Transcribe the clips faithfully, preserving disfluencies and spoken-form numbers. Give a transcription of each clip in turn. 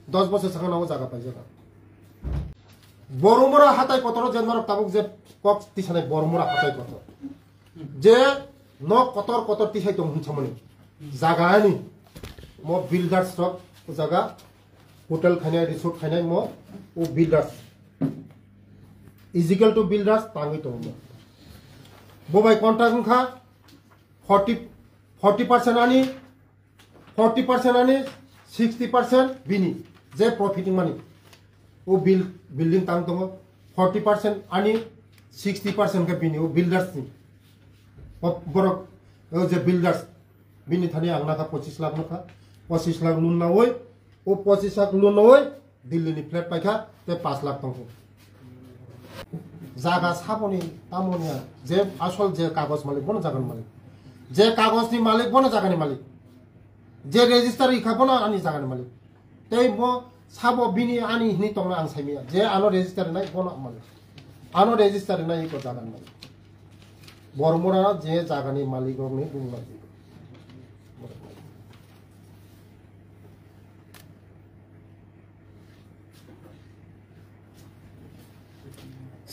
Dos bosor sakano o jaga paijak. Boromura hatai kotoro je norok tabuk je kok tisanai Boromura hatai kotor. Je nok kotor kotor tisai tong hwn samani. Jaga ani mo builders rok o jaga hotel khainai, resort khainai mo o builders. Physical to builders tangwi tongo mo. Bo bai contract wngkha forty, forty percent ani, forty percent ani, sixty percent bini je profit wngmani. O bil-, building tang tongo, forty percent ani, sixty percent khe bini o builders ni. O borok, o je builders, bini thani ang nakha pochis lakh nakha, pochis lakh loan nawi, o pochis lakh loan nawi, Delhi ni flat paikha, tei paanch lakh tongkho. Jaga saboni, tamoni ya, je asol je kagoj malik, bono jaga ni malik. Je kagoj ni malik, bono jaga ni malik. Je register ikha, bono ani jaga ni malik. Tei bo sabo bini ani hini tongna ang saimaya. Je ano register rinai bono malik. Ano register rinai iko jaga ni malik. Bormura je jaga ni malik rok ni bung malik.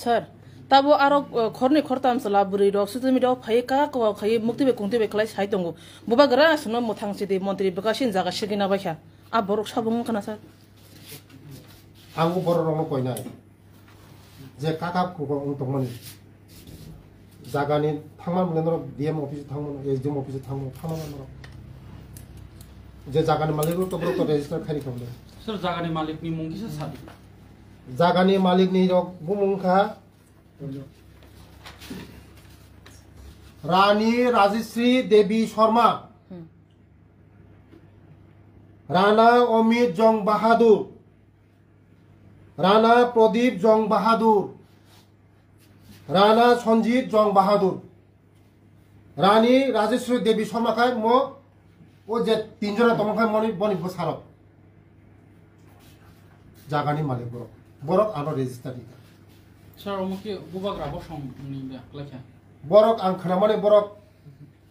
Sir, tabo aro, uh, khorni khortam chwla bwrwi rok social media o phai ka kwbang khai mukti bai kungti bai khlai sai tongo. Bubagra aswkno mwthang sidi montri bwkha sini jaga sigina baikha. A borok sabo wngkha na, sir? Ang o borok rokno koinai. Je kaka kuko wng tongmani. Jagani thangma mwnai norok D M office thangmano, S D M office thangmano, thangma norok. Je jagani malik rok to borok to register khai rikha mwnai. Sir, jagani malik ni mung kisa sadi. Jagani malik ni rok bumung kha Rani Rajeshri Devi Sharma, Rana Amit Jong Bahadur, Rana Pradip Jong Bahadur, Rana Sanjit Jong Bahadur, Rani Rajeshwari Devi Sharma khai mo o je tinjora tongmani khai moni boni bwsarok. Jagani malik borok. Borok ano register ni. Sir, omo khe bubagra bosong ni da klaikha. Borok ang khnamani borok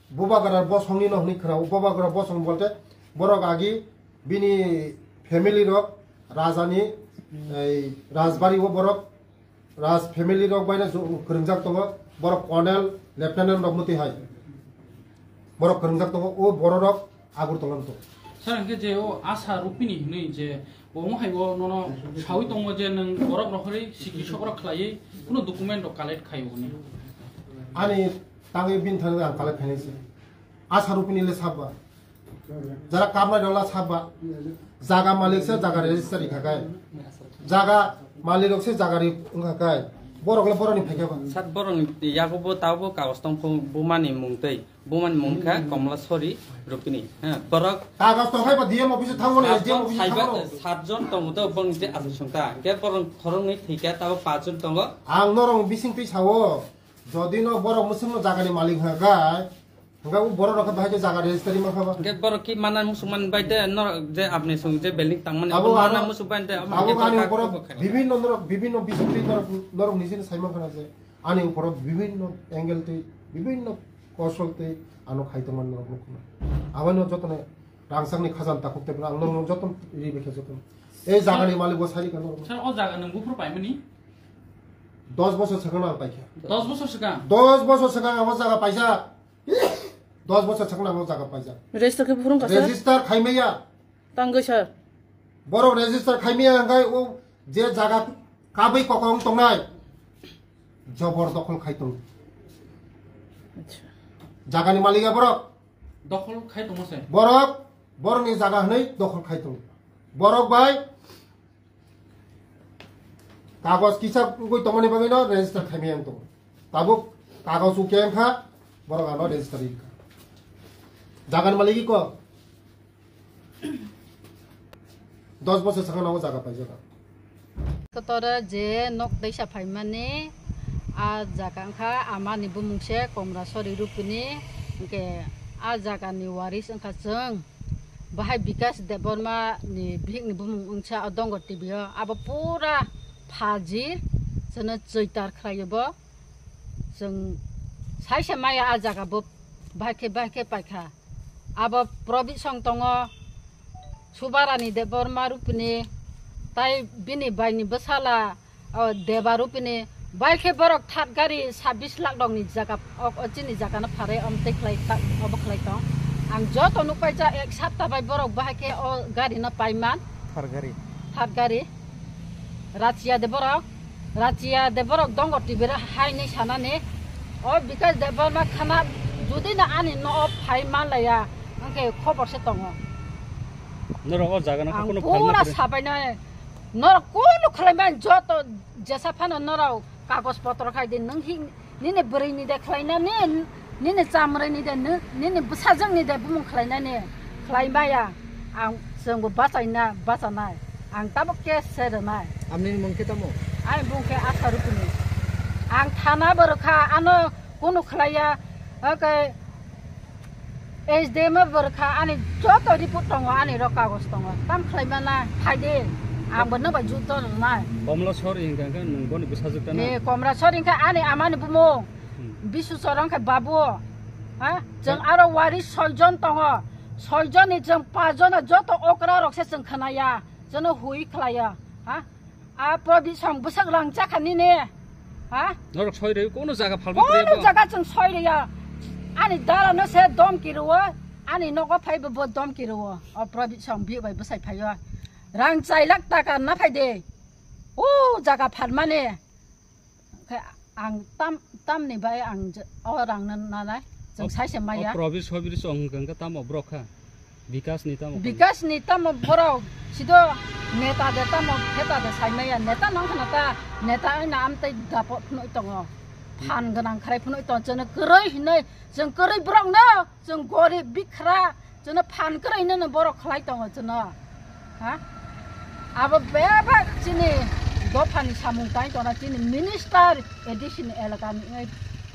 Bubagra bosongni no hwnwi khna-, bubagra bosong bolte borok agi bini family rok rajani ei rajbari o borok raj family rok baino ju-, kwrwngjak tongo, borok colonel, lieutenant rok mwtwi hai borok kwrwngjak tongo, o bororok Agartala no tongo. Sir, hwnkhe je o Asha Rupini hwnwi je Bo wng hai bo nono saui tongo je nwng borok rohorwi sikri sokrok khlaiwi kunu document rok collect khai hwnwi. Ani tangwi bini thani ang collect khainai se. Asha Rupini le sabba. Jara kamlai rok la sabba. Jaga malik se jaga register rikha kai. Jaga malik rok se jaga ri wngkha kai. Borok le borok ni phaikha ba. Sat borok ni yago bo tabo kagos tong phung buma ni mung tei. Bumani mung kha Komla Sori Rupini. Ha, borok Kagoz tong phai ba D M office thango na, S D M office thango. Satjon tongo to bong je aswk sungkha. Hwnkhe borok khoroknwi thwikha, tabo pachjon tongo. Ang norok bising twi sao. Jodi no borok mwswkno jagani malik hwnkha kha, hwnkha o borok rok khe bahai khe jaga registry mankha ba. Hwnkhe borok ki mana musukman bai de norok je apni sung je building tangmani abo mana musuk bai de abo ani borok bibhinno norok bibhinno bising twi norok, norok nijini sai mankha na je ani borok bibhinno angle twi bibhinno Kosol tei ano khai tongmani norok nukho na. Abono jotono rangchakni khajan takhuk tei ang norok jotono ri bai khe jotono. Ei jagani malik bo sari kha norok. Sir, o jaga nwng buphuru paimani? Dos bosor swkang ang paikha. Dos bosor swkang? Dos bosor swkang ang o jaga paisa. Dos bosor swkang ang o jaga paisa. Register khe buphuru wngkha, sir? Register khaimaya. Tangwi sir. Borok register khaimaya hwnkhe o je jaga kabui kokong tongnai jobor dokhol khai tong. Acha. Jagani malik ya borok. Dokhol khai tongma se. Borok, borokni jaga hwnwi dokhol khai tong. Borok bai Kagos kisa wngwi tongmani bagwino register khaimaya wng tongo. Tabuk kagos ukya wngkha, borok ano register wngkha. Jagani malik iko dos bosor sakano o jaga paijak. Kotoro je nok teisa phaimani, a jaga wngkha amani bumung se Komrasori Rupini, hwnkhe a jagani waris wngkha chwng. Bahai Bikash Debbarma ni bihik ni bumung wngsa o Dongor T V o. Abo pura phaji, chwngno chwitar khlai o bo. Chwng saisa maya a jaga bo bahai khe, bahai khe paikha. Abo Probit song tongo, Subarani Debbarma Rupini, tai bini baini bwsala, o, Deba Rupini, bai khe borok third gari sabbish lakh rokni jaga, o, o, chini jagano phare, om tei khlai ta-, obo khlai tong. Ang joto nukpaijak ek sapta bai borok bahai khe o garino paiman. Third gari. Third gari. Rachiya de borok, Rachiya de borok dongo T V ro hai ni sanani. O Bikash Debbarma khana judi na ani no o phai manlaya, angkhe khobor se tongo. Norok o jaga no ang kunu pura phalna kre. Sabainai. Norok kunu khlai man joto jesa phano norok kagoj potro khai di nung hi Nini bwrwi ni de khlai na ni, nini chamrwi ni de, ni-, nini bwsajwk ni de bumung khlai na ni, khlai maya. Ang chwng bo bachai na, bachanai. Ang tabuk case se rwnai. Amni ni mung khe tamo? Ai bung khe Asha Rupini. Ang thana bo rwkha, ano kunu khlai ya, oke, H D M o bo rwkha, ani joto report tongo, ani rok kagoj tongo. Tam khlai mana, phai de. Ang bo no bai juddo rwnai. Komla sori hingka khe nwng boni bwsajwk ta na? Ni Komla sori hingka ani amani bumung. Hmm. Bisu Chorong khe babu. Ha? Chwng aro wari soi jon tongo. Soi jon ni chwng pas jon joto okra rok se chwng khna ya. Chwng no hui khlai ya. Ha? A Probit song bwsak rang chakha nini. Ha? Norok soi rwi kono jaga phalma kono jaga chwng soi rwi ya. Ani dara no se dom kiruo. Ani nogo phai bo dom kiruo. O Probit song bi bai bwsai phaio. Rang chai lakh taka na phai de. O jaga phalmani. Khe ang tam, tamni bai ang je-, o rang na, nanai. Chwng sai se maya. O Probit Sobiri chwng hwnkha tamo borok kha? Bikas ni tamo kha? Bikas ni tamo borok sido neta de tamo pheta de sai maya. Neta nang khana ta, neta ai na am tai dapo phunoi tongo. Phan gwnang khrai phunoi tong chwng kwrwi hinoi, chwng kwrwi borok no, chwng gorib bikhra. Chwngno phan kwrwi no borok khlai tongo chwngno. Ha? Abo bebak chini dophani samung tai tongna chini minister A D C ni elaka ni wngwi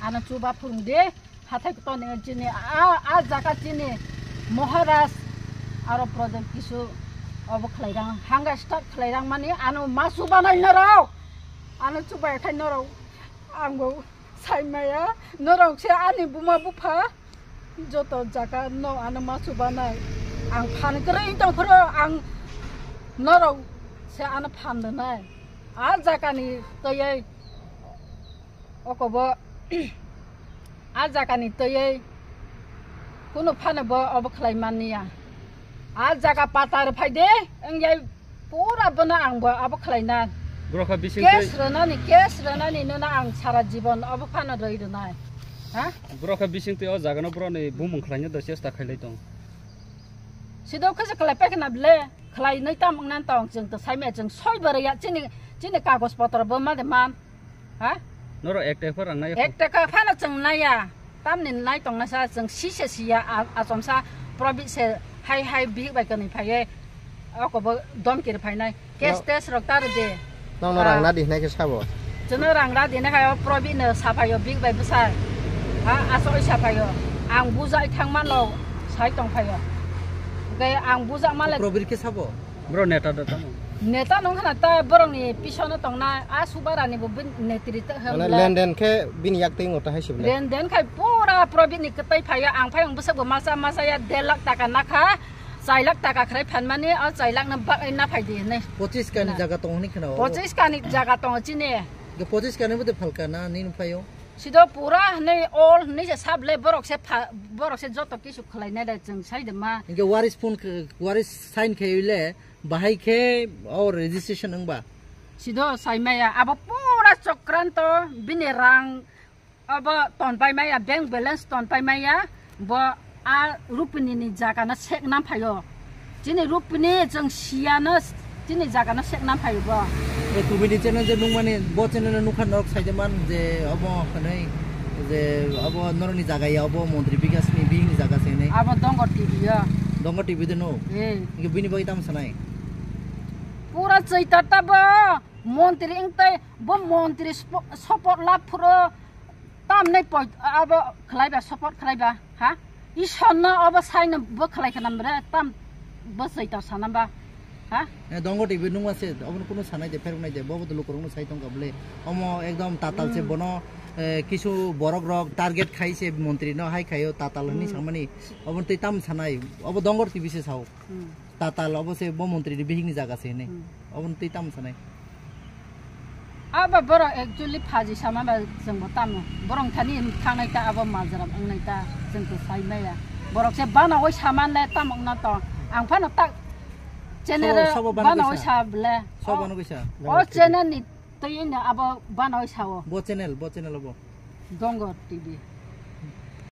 ano chuba phwrwng de hathai kotor ni chini a, a jaga chini Maharaj aro project kisu obo khlai rang hanga start khlai rang mani ano ma chuba nai norok ano chuba khai norok ang bo sai maya norok se ani buma bupha. Joto jaga no ano ma chubanai. Ang phan kwrwi tong phuru ang norok se ano phan rwnai. A jaga ni twiwi okobo a jaga ni twiwi kunu phano bo obo khlai man ya. A jaga patar phai de, wng yai pura bono ang bo abo khlai na. Borok kha bising twi. Case rwnani, case rwnani nono ang sara jibon abo phano rwi rwnai. Ha? Borok kha bising twi o jaga no borok ni bumung khlai na da chesta khailai tong. Sido khe se khlai pai khna ble, khlai nai tam wng nan tong chwng to sai me chwng soi bo rwya chini, chini kagoj potro bo ma de man. Ha? Noro ek taka rang nai. Ek taka phano chwng naiya. Tamni nai tongna sa chwng si se siya a-, achomsa Probit se hai hai bihik bai kwnwi phaiye. Oko bo dom kir phainai. Cash no. Test rok tar de. Nang no rang na di hinai khe sabo. Chwngno rang na di hinai khayo Probit no saphayo bihik bai bwsai. Ha, asoi saphayo. Ang bujai thang manlo sai tong phayo. Hwnkhe ang bujak male. Probit khe sabo. Bro neta da tamo. Neta nong khana ta borok ni pisono tongna a subara ni bo bin netri ta. Mane hemla. Lenden khe bini yak tei ngota hai sibla. Lenden khai pura Probit ni kwtai phaiya ang phai ang bwswk bo masa masa ya der lakh taka nakha. Chai lakh taka khrai phan mani o chai lakh na ba na phai di ne. Pochis kani jaga tong ni khana o. Pochis kani jaga tong chini. Ge pochis kani bo de phalka na ni phaio. Sido pura hwnwi all hwnwi se sable borok se pha-, borok se joto kisu khlai nai da chwng sai de ma. Hingke waris phone khe, waris sign khe le bahai khe o registration wng ba. Sido sai maya abo pura chokranto bini rang abo ton pai maya bank balance ton pai maya. Bo a Rupini ni jaga no sek nam phaio. Chini Rupini chwng siya no chini jaga no sek nam phaio bo. E tubini channel je nung mani bo channel no nukha norok sai de man je obo hwnwi je obo norok ni jaga ya obo montri Bikas ni bihik ni jaga se hwnwi. Abo Dongo T V ya. Dongo T V de no. Eh. Inke bini bagwi tamo sanai. Pura chwita ta bo montri wng tai bo montri spo-, support lab phuro. Tamni poi abo khlaiba support khlaiba ha? Isor no obo sai no bo khlai khana bre tam bo chwita sana ba ha? Eh, Dongo T V nungma se obo no kunu sanai de pherok nai de bobo de lukurok no sai tongka bole. Omo ekdom tatal se hmm. Bono, eh, kisu borok rok target khai se montri no hai khaio tatal hwnwi hmm. Samani obo tei tam sanai obo Dongo T V se sao. Hmm. Tatal obo se bo montri ni bihik ni jaga se hinwi. Hmm. Obo twi tamo sanai. Abo borok actually phaji sama ba chwng bo tamo. Borok thani thangnai ta abo majra wngnai ta chwng to sai maya. Borok se bana oi saman le tamo wngna to. Ang phano tak channel Sobo, sobo bana bana oi kaisa. Sa ble. Sobo bana kaisa. O channel ni twi no abo bana oi sao. Bo channel, bo channel obo. Dongor T V.